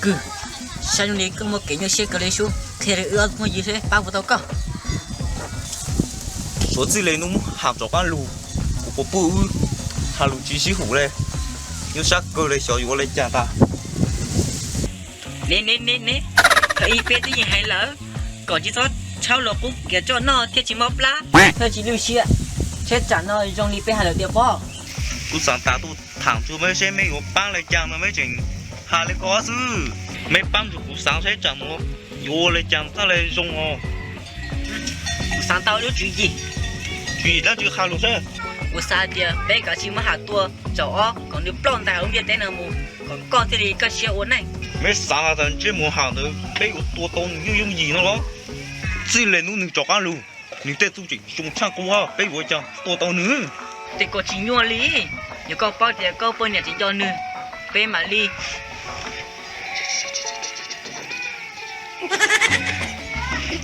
Saib zoo li koj muaj kev nyuaj siab kawg li Sub, qhia rau wb ob tug phooj ywg seb pab puas tau koj. Suav txij li hnub ham rov qab lug, kuv quas puj wb has lus tsis sib haum li, nyuaj siab kawg li xyov yuav ua li cas tas. Ne ne ne ne, thaum ub peb twb yeej hais lawm kom tsis txhob tshawb luag qub kiag tso noj thiaj tsis mob plab thiab tsis lwj siab, thiab tsam no zoo li peb hais lawm tiag pob. Kuv xav tas tuaj tham txog meb seb meb yuav pab li cas no meb tseem hais li ko xwb. Meb pab ntsuas kuv xav seb tsam no yuav ua li cas txawj li zoo os. Kuv xav tau lub tswv yim. Tswv yim dab tsi hais lus seb. Kuv xav tias peb kav tsij muab Ham tua zaum ob kom nws ploj ntais hauv ntiaj teb no mus kom koj thiaj li kaj siab ua neej. Meb xav tas ntsej muag Ham ntawd peb yuav tua tau nws yooj yooj yim no los? Txij li hnub nws rov qab lug, nws tej txuj tseem zoo tshaj qub, peb yuav ua cas tua tau nws? Tej ko tsis nyuaj li, yog koj paub tias koj poj niam tsis nco nws, peb mam li.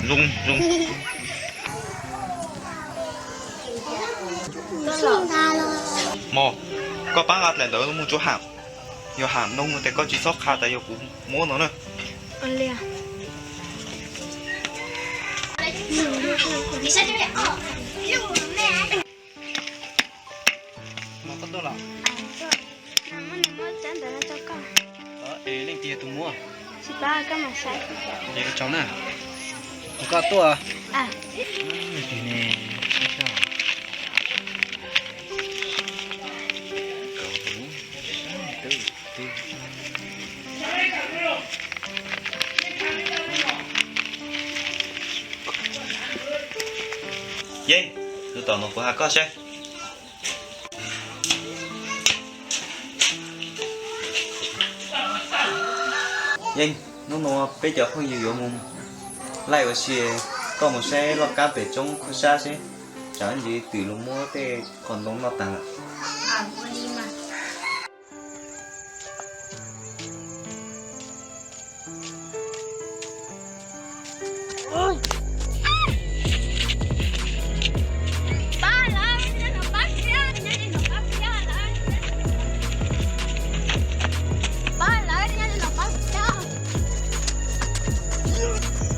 Zoo, zoo. Mog, koj pab nqa daim ntawd mus rau Ham, yog Ham nug tias koj tsis txhob qha tas yog kuv muab no na. Mog, koj tuaj los? Muab nws muab tsab ntawv no rau koj. Es leej twg yog tus muab? Tsis paub, koj mam saib. Es ua tsaug na. Kuv, koj tuaj. Yeej, tus tom no kuv has koj seb. Yeej, hnub no peb cov phooj ywg yuav mus laij ua si, koj mus saib loj kab pem roob khuab sab seb, tsam ntsis twm los muab tej qos ntoo noj tag lawm.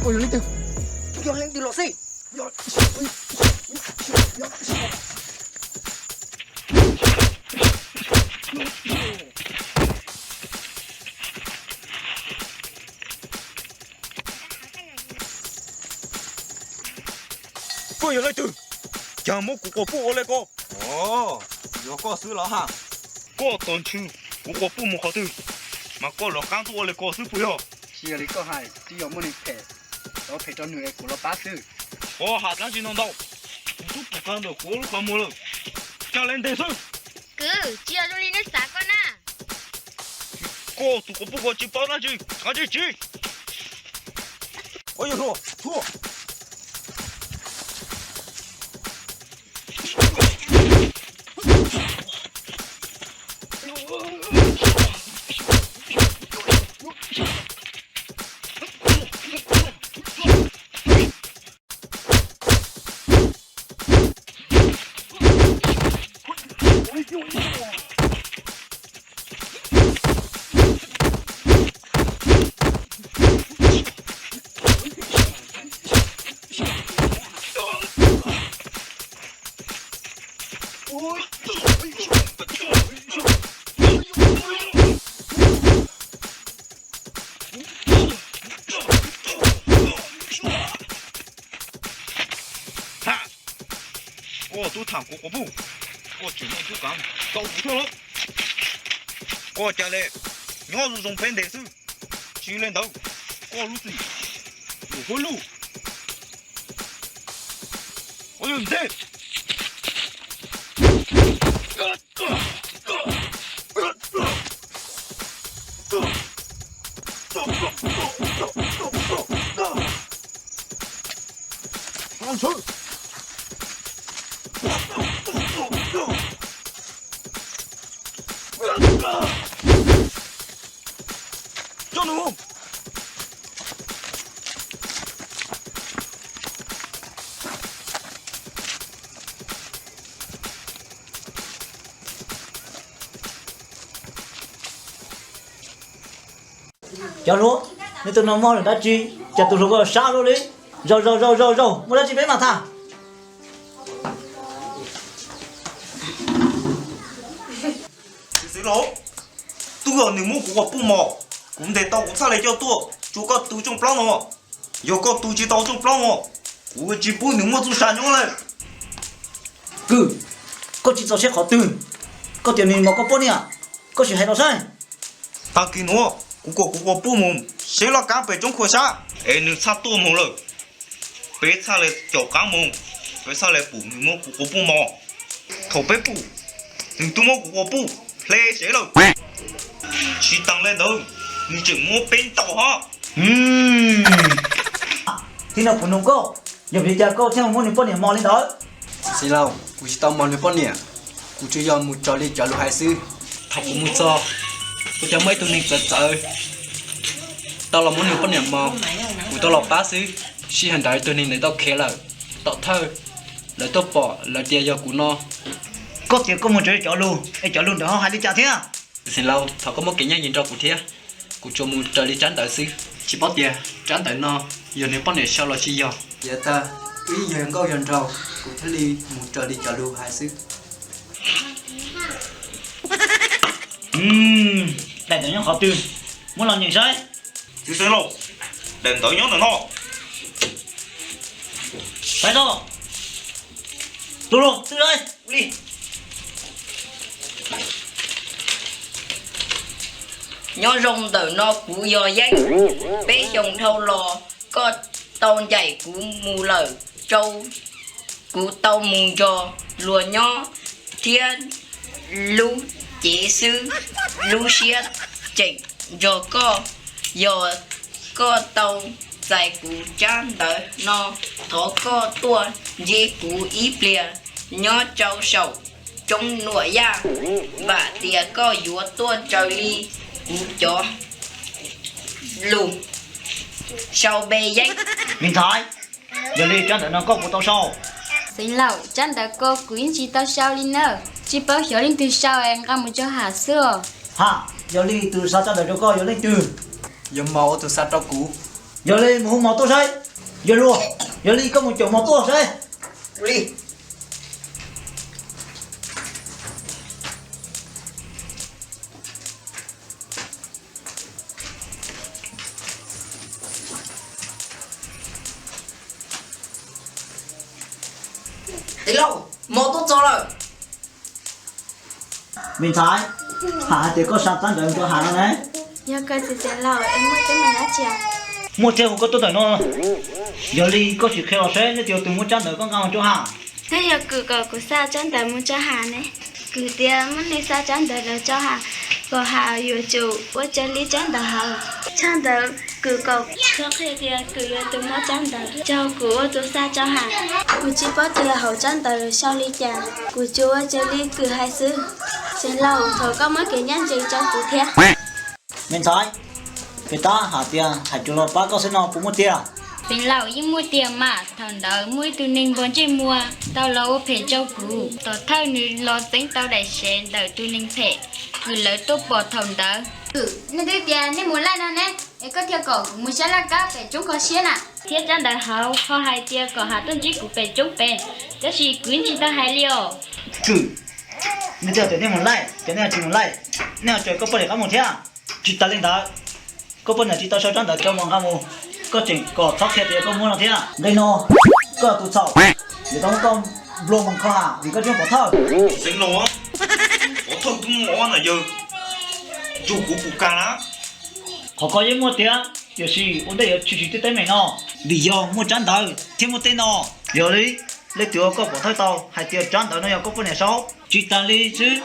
Ua yog leej twg? Yog leej twg los xij? Koj yog leej twg? Cas muab kuv quas puj ua li ko? Yog koj xwb los ha? Koj tos ntshw, kuv quas puj mus qhov twg mas koj rov qab tuaj ua li ko xwb puas yog? Tsis yog li koj hais, twb yog muaj neeg phem, tau phem rau nws es kuv los pab xwb. Koj hais dab tsi no ntau? Kuv twb pom kawg ntawm kuv lub qhov muag lawm, cas li ntev xwb. Kwv, tsis yog zoo li nej xav koj na. Koj tus quas puj ko tsis paub dab tsi, kav tsij tsiv. Ua yog hluas, txhua. Koj tub tham kuv quas puj, koj tseem muaj tub kav tau kuv thiab los? Koj cas li nyob zoo zoo peb ntes xwb, tsis li ntawd koj lub txim yuav huab luj. Ua yog ntej. Cov hluas, nej tus no muaj lwm dab tsi, cas tus hluas ko sab luaj li? Zaum zaum zaum zaum zaum, muaj dab tsi peb mam tham. Xwb xwb los, twb yog nws muab kuv quas puj mos, kuv ntes tau kuv txhaj le coj tuaj, tsuas koj tus rooj plaub no. Yog koj tus tsis tau rooj plaub no, kuv tsis pub nws muaj txuj sa nyob lawm. Kwv, koj tsis txaus siab qhov twg? Koj tias nws mos koj poj niam, koj sim hais los saib. Tag kis nuav kuv kom kuv quas puj mus seb laj kab pem roob khua sab es nws txhaj tuaj mus lawm. Peb txhaj le caum qab mus, peb txhaj le pum nws muab kuv quas puj mos. Thaum peb pum, nws twb muab kuv quas puj hle sev lawm. Tsis tas le ntawd, nws tseem muab peb ntaus hab. Thib no kuv nug koj, yog vim li cas koj thiaj muab nws poj niam mos li ntawd? Xeev Laus, kuv tsis tau mos nws poj niam, kuv tsuas yog mus raws li cov lus hais xwb. Thaum kuv mus txog, kuv cov muaj ib tug neeg txawv txawv tau los muab nws poj niam mos, kuv tau los pab xwb. Sij hawm ntawd tus neeg ntawd tau khiav lawm. Tom thawj lawv tuaj pom lawv tias yog kuv no. Koj tias koj mus raws li cov lus, es cov lus ntawd ho hais li cas thiab? Xeev Laus, thov koj muab kev ncaj ncees rau kuv thiab, kuv tsuas mus raws li tsab ntawv xwb. Tsis paub tias tsab ntawv no yog nws poj niam sau los tsis yog. Yav tag wb yog nkauj yog nraug, kuv thiaj li mus raws li cov lus hais xwb. Daim ntawv nyob qhov twg? Muab los nyeem saib. Xeev Laus, daim ntawv nyob ntawm no. Pais tau. Tus hluas, twb li. Nyob zoo ntawm no kuv yog Yeeb. Peb xyoos dhau los koj tau ncaim kuv mus lawm rau, kuv tau mus nrog luag nyob thiab lub cev xwb, lub siab tseem nrog koj. Yog koj tau txais kuv tsab ntawv no, thov koj tuaj ntsib kuv ib pliag nyob rau saum roob Nuam Yaj, vam tias koj yuav tuaj raws li kuv cov lus sau npe Yeeb. Me ntxhais, yog li tsab ntawv no koj puas tau sau? Xeev Laus, tsab ntawv ko kuv yeej tsis tau sau li na, tsis paub xyov leej twg sau es nqa mus rau Ham xwb os. Ham, yog li tus xa tsab ntawv rau koj yog leej twg? Yog Mos ua tus xa rau kuv. Yog li mus hu Mos tuaj saib. Yog luag, yog li koj mus caum Mos tuaj saib. Tij laug, Mos tuaj txog lawm. Me ntxhais, Ham hais tias koj xa tsab ntawv rau Ham no ne. Yog kawg txiv xeev laus, es muaj teeb meem dab tsi? Muaj thiab, hu koj tuaj ntawm no. Yog li koj sim qhia los saib leej twg yog tus muab tsab ntawv koj nqa mus rau Ham. Twb yog Kwm kom kuv xa tsab ntawv mus rau Ham ne. Kwm tias muab nws xa tsab ntawv los rau Ham, kom Ham yuav tsum ua raws li tsab ntawv hauv. Tsab ntawv Kwm kom, qhia tias Kwm yog tus muab tsab ntawv, rau kuv ua tus xa rau Ham. Kuv tsis paub tias hauv tsab ntawv sau li cas, kuv tsuas ua raws li Kwm hais xwb. Xeev laus, thov koj muab kev ncaj ncees rau kuv thiab. Me ntxhais, pem tab hais tias Ham tsuas los pab koj xwb no puas muaj tiag? Xeev laus, yeej muaj tiag mas. Thaum ntawd muaj ib tug neeg npog ntsej muag tau los ua phem rau kuv, tom thawj nws los txeeb tau daim sev ntawm tus neeg phem, Kwm lawv tuaj pom thaum ntawd. Kwm, nej twb tias nej mus laij no ne, es koj thiaj kom kuv mus saib laj kab pem roob kho siab na. Thiab tsab ntawv hauv ho hais tias kom Ham tuaj ntsib kuv pem roob pem, tab sis kuv yeej tsis tau hais li os. Kwm, nej twb tias nej mus laij, ces nej tsis mus laij, nej ho caum koj poj niam qab mus thiab. Tsis tas li ntawd, koj poj niam tsis tau sau tsab ntawv rau Mos nqa mus, koj tseem kom txhob qhia tias koj muab no thiab. Nqe no, koj yog tus txhaum, yuav tau muab koj nplua mus kho Ham vim koj tsis muaj pov thawj. Xeev laus, pov thawj twb muaj ob na yawg, nrug kuv puas kam na? Qhov ko yeej muaj tiag, tiam sis ua ntej yuav tshwm sim tej teeb meem no. Vim yog muaj tsab ntawv thiab muaj tej no, yog li leej twg ua koj pov thawj tau hais tias tsab ntawv no yog koj poj niam sau? Tsis tas li xwb,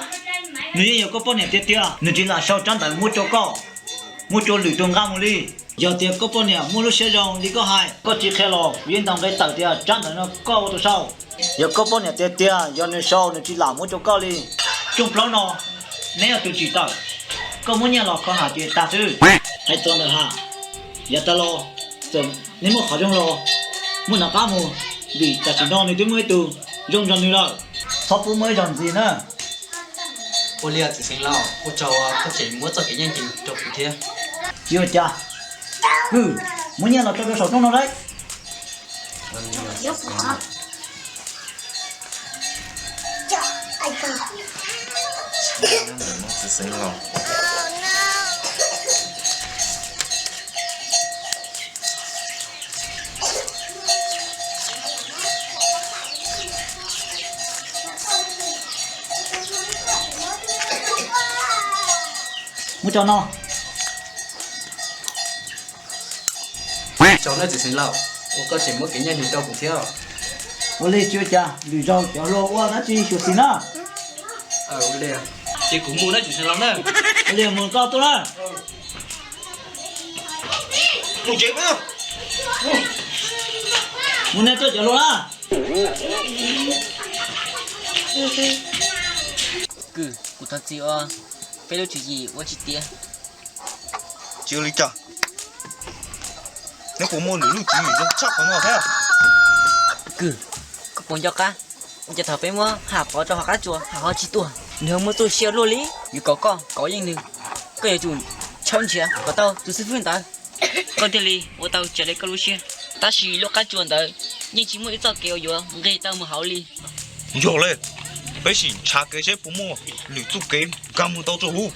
nws yeej yog koj poj niam tiag tiag, nws tsis lam sau tsab ntawv muab rau koj, muab rau lwm tus nqa mus li. Yog tias koj poj niam muaj lub siab zoo li koj hais, koj tsis qhia los kuv yeej ntaus nqe tawm tias tsab ntawv no koj ua tus sau. Yog koj poj niam tiag tiag, yog nws sau nws tsis lam muab rau koj li. Rooj plaub no, neb yog tus tsim tawm, koj muab nyiaj los kho Ham ces tag xwb. Hais txog ntawm Ham, yav tas los txawm neb muaj qhov zoo los muab nws qab mus, vim tam sim no nws twb muaj ib tug zoo nrog nws lawm. Txhob pub muaj ib zaug ntxiv na. Ua li txiv xeev laus, ua tsaug koj tseem muab txoj kev ncaj ncees rau kuv thiab. Tsis ua cas. Kwv, muab nyiaj los rau rau saum rooj no lauj. Muab tso no. Tso nawb txiv xeev laus, ua koj tseem muab kev nyiaj hlis rau kuv thiab. Ua li tsis ua cas, lwm zaus cov hluas ua dab tsi xyuam xim na. Ces kuv mus na txiv xeev laus na. Ua li mus koj tuaj na. Mus nej tuaj cov hluas na. Kwv, kuv thov txim os, peb lub tswv yim ua tsis tiav. Tsis ua li cas, neb puas muaj lwm lub tswv yim zoo tshaj qhov no thiab? Kwv, koj puas nco qab, ua cas thaum peb muab Ham pov rau hauv qab tsuas Ham ho tsis tuag, nws ho muaj txuj sia luaj li? Yuav kom koj kauv yeej nws, koj yuav tsum tshawb nrhiav kom tau tus xib fwb ntawd, koj thiaj li ua tau raws li koj lub siab. Tab sis lub qab tsuas ntawd yeej tsis muaj ib txoj kev uas yuav nqis tau mus hauv li. Yog li, peb sim ntshav kev seb puas muaj lwm txoj kev nkag mus tau rau hauv.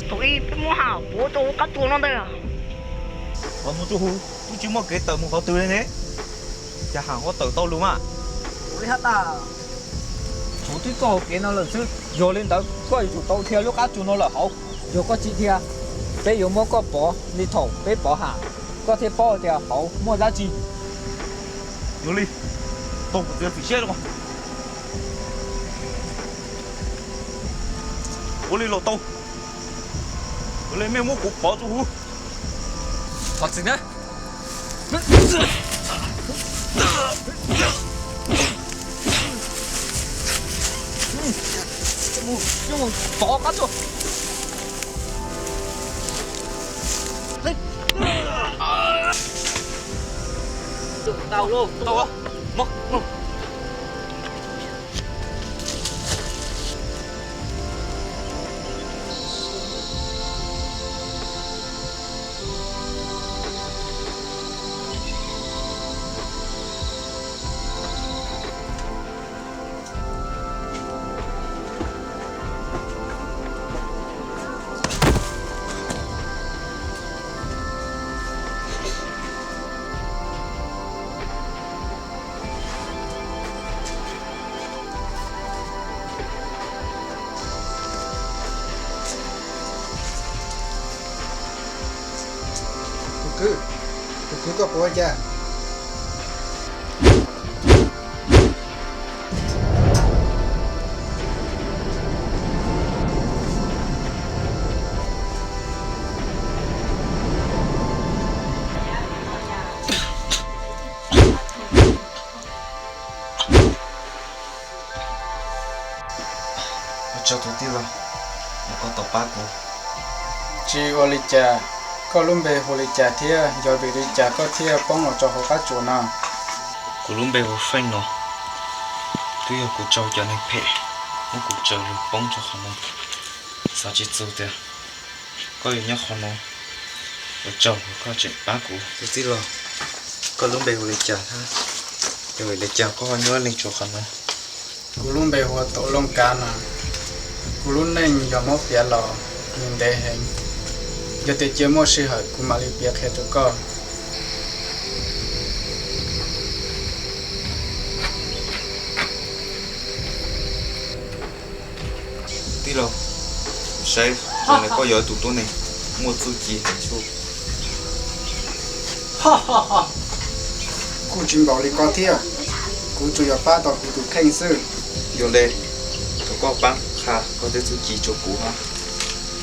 Thaum ub peb muab Ham pov rau hauv qab tsuas no ntag. Qhov mus rau hauv twb tsis muaj kev tawm mus qhov twg li ne. Cas Ham ho tawm tau lus mas? Ua li hab tas, thaum twb txog hauv kev no lawm xwb, yog li ntawd koj yuav tsum tau dhia lub qab tsuas no lawm hauv. Yog koj tsis dhia, peb yuav muab koj pov li thaum peb pov Ham, koj thiaj paub tias hauv muaj dab tsi. Yog li, tau kuv txiav txim siab. Ua li los tau. Ua li mej muab kuv pov rau hauv. Thov txim na. Pov qab tsuas. Tau lauj, tau. Tus kwv, tus kwv koj puas ua cas? Ua tsaug tus tij laug, koj tau pab kuv. Tsis ua li cas, koj lub npe hu li cas thiab yog vim li cas koj thiaj poob los rau hauv qab tsuas no? Kuv lub npe hu Feej no, twb yog kuv raug cov neeg phem muab kuv tsaws lug poob rau qhov no. Xav tsis txog tias koj yuav nyob qhov no. Ua tsaug uas koj tseem pab kuv. Tus tij laug, koj lub npe hu li cas thiab yog vim li cas koj ho nyob leej tshuav qhov no? Kuv lub npe hu ua Taum Looj Kav no. Kuv lub neej yog muab piav los nws ntev heev. Yog tias cia muaj sij hawm kuv mam li piav qhia rau koj. Tij laug, saib zoo li koj yog ib tug tuab neeg muaj txuj ci heev. Kuj tsis npaum li koj thiab, kuv tsuas yog pab tau kuv tus kheej xwb. Yog li, thov koj pab qha koj tej txuj ci rau kuv hab.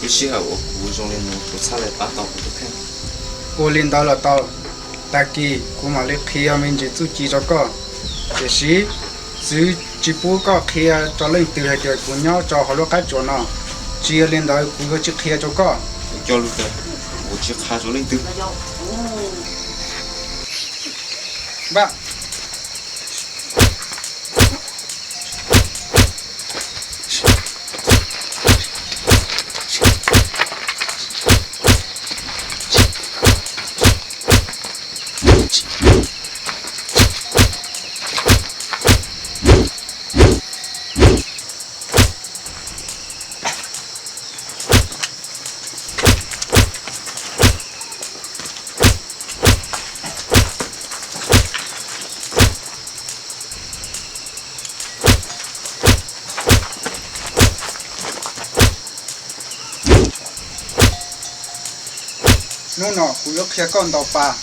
Ib sij hawm uas kuv zoo li no kuv txhaj li pab tau kuv tus kheej. Ua li ntawd los tau, tag kis kuv mam li qhia me ntsis txuj ci rau koj. Tiam sis txwv tsis pub koj qhia rau leej twg hais tias kuv nyob rau hauv lub qab tsuas no, tsis yog li ntawd kuv yuav tsis qhia rau koj. Coj lug tas, kuv tsis qha rua leej twg. Npaj. Hnub no kuv yuav qhia koj ntaus pas.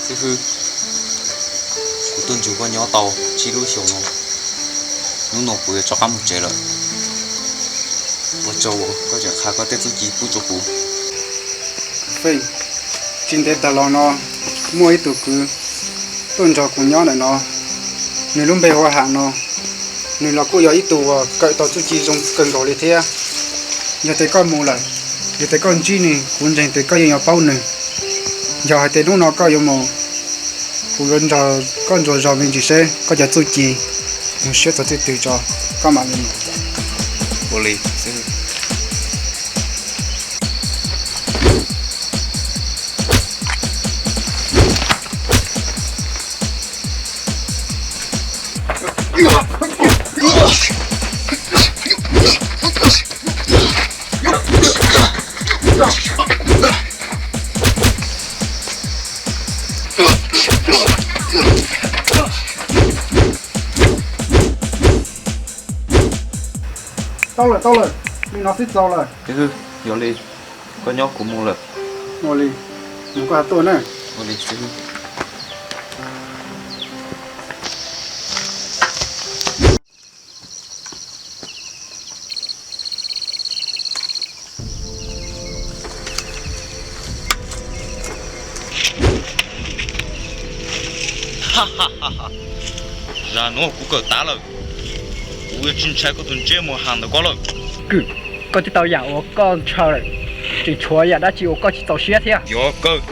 Xib hwb, kuv tuaj nrug koj nyob tau tsib lub xyoos no, hnub no kuv yuav rov qab mus tsev lawm. Ua tsaug uas koj tseem qha koj tej txuj ci pub rua kuv. Feej, tsis ntev tas los no muaj ib tug kwv tuaj nrog kuv nyob ntawm no, nws lub npe hu ua Ham no, nws los kuj yog ib tug uas kawm tau txuj ci zoo kawg nkaus li thiab. Yog tias koj mus lawm, yog tias koj ntsib nws, kuv ntseeg tias koj yeej yuav paub nws. Yog hais tias hnub no koj yuav mus, kuv yuav nrog koj ntsuas zog me ntsis seb koj cov txuj ci mus siab txog twg tso, koj mam li mus. Ua li xib hwb. Tau lawm, tau lawm, li no xwb txaus lawm. Xib hwb, yog li koj nyob, kuv mus lawm. Ua li, mus koj has tuaj na. Ua li xib hwb. Zag nuav kuv kawm tav lawm, kuv yuav tsis ntshai koj tus ntsej muag Ham ntawm koj lawm. Kws, koj twb tau yam uas koj ntshaw lawm, tseem tshuav yam dab tsi uas koj tsis txaus siab thiab? Yog kawg,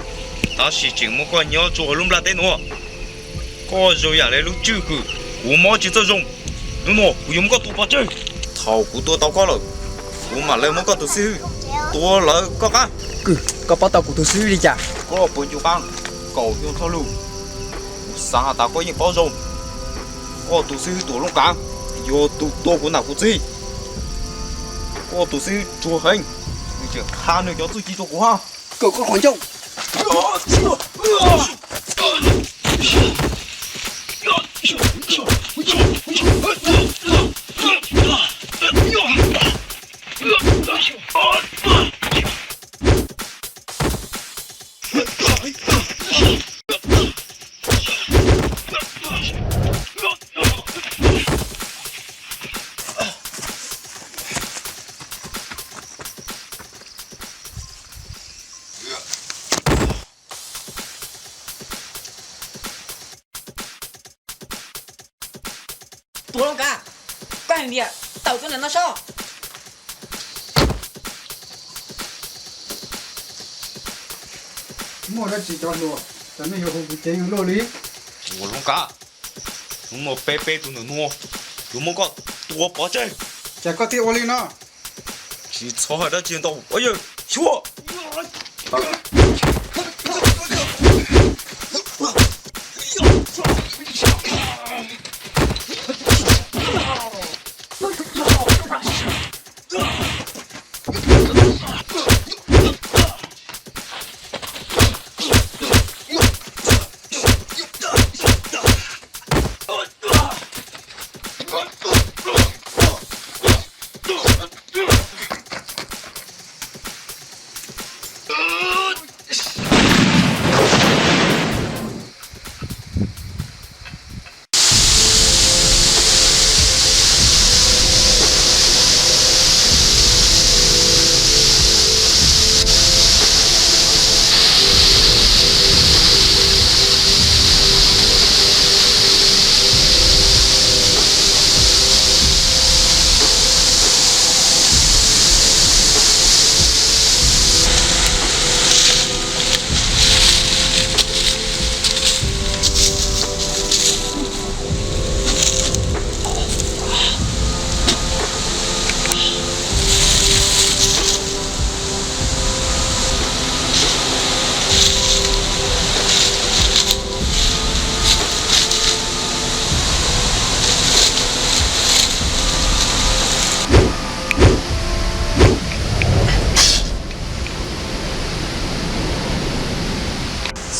tab sis tseem muab koj nyob rua hauv lub nplaj teb nuav. Koj zoo yam li lub tswj kws, kuv mob tsis txawj zoo. Hnub no kuv yuav muab koj tua pov tseg. Thaum kuv tua tau koj lawm, kuv mam li muab koj tus xib hwb tua lawv koj qab. Kws, koj paub tau kuv tus xib hwb li cas? Koj puas ncu qab kaum xyoo thawj lug? Kuv xaav has tas koj yeej paub zoo. Koj tus xib hwb Tuam Looj Kaav yog tug tua kuv nam kuv txiv. Koj tus xib hwb ruam heev, nws tseem qha nws cov txuj ci rua kuv hab. Kawm koj qhov ncauj. Tus Hloov Kav, koj hais tias tawm tuaj ntawm no sob. Muaj dab tsi cov hluas, cas nej yuav hu kuv ceev luaj li? Tus Hloov Kav, hnub no peb peb tus ntawm no yuav muab koj tua pov tseg. Cas koj thiaj ua li no? Tsis txhob hais dab tsi ntau, yawg xyuas.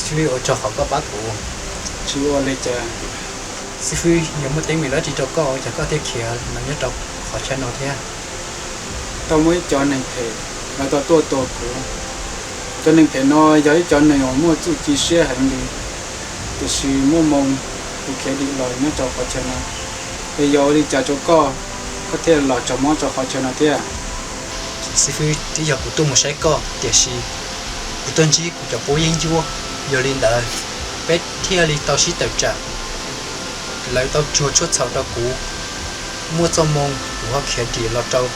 Xib fwb, ua tsaug qhov koj pab kuv. Tsis ua li cas. Xib fwb, yog muaj teeb meem dab tsi rau koj ua cas koj thiaj khiav los nyob rau qhov chaw no thiab? Tau muaj ib cov neeg phem lawv tau tuaj tua kuv. Cov neeg phem no yog ib cov neeg uas muaj txuj ci siab heev li, tiam sis muaj moo kuv khiav dim los nyob rau qhov chaw no. Es yog ua li cas rau koj, koj thiaj los raug mob rau qhov chaw no thiab? Xib fwb, twb yog kuv tuaj mus saib koj, tiam sis kuv tuaj ntsib kuv cov qub yeeb ncuab, yog li ntawd peb thiaj li tau sib tawm tsam. Lawv tau tsuag tshuaj txhaum rau kuv, muaj txoj moo kuv ho khiav dim los rau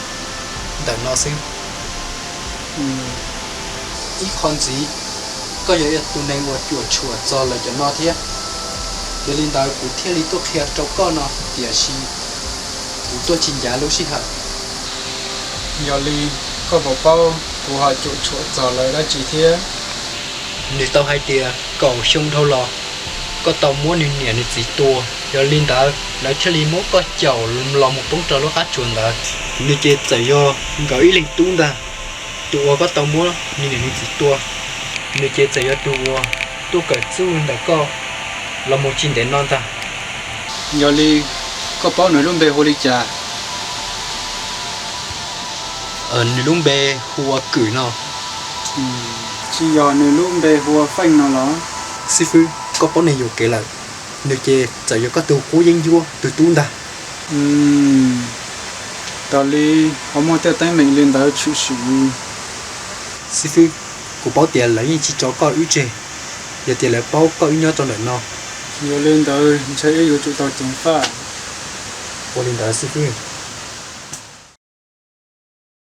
ntawm no xwb. Ib qho ntxiv, koj yog ib tus neeg uas cuam tshuam txog lawv cov no thiab, yog li ntawd kuv thiaj li tuaj qhia rau koj no, tiam sis kuv tuaj tsis ncav lub sij hawm. Yog li, koj puas paub kuv ho cuam tshuam txog lawv dab tsi thiab? Nws tau hais tias kaum xyoo dhau los, koj tau muab nws niam nws txiv tua, yog li ntawd lawv thiaj li muab koj caum los mus poob rau lub qab tsuas ntawd. Nws ces txawm yog nkawd ib leeg tub ntag, tus uas koj tau muab nws niam nws txiv tua, nws ces txawm yog tus uas tuaj kawm txuj ntawm koj los mus tsis ntev no ntag. Yog li, koj paub nws lub npe hu li cas? Nws lub npe hu ua Kwm no. Tsis yog nws lub npe hu ua Feej no los? Xib fwb, koj paub nws yuam kev lawm, nws ces txawm yog koj tus qub yeeb ncuab tus tub ntag. Raws li ho muaj tej teeb meem li ntawd tshwm sim. Xib fwb, kuv paub tias lawv yeej tsis tso koj wb tseg, yog tias lawv paub koj wb nyob rau ntawm no. Yog li ntawd ntshe wb yuav tsum tau ceev faj. Ua li ntawd xib fwb.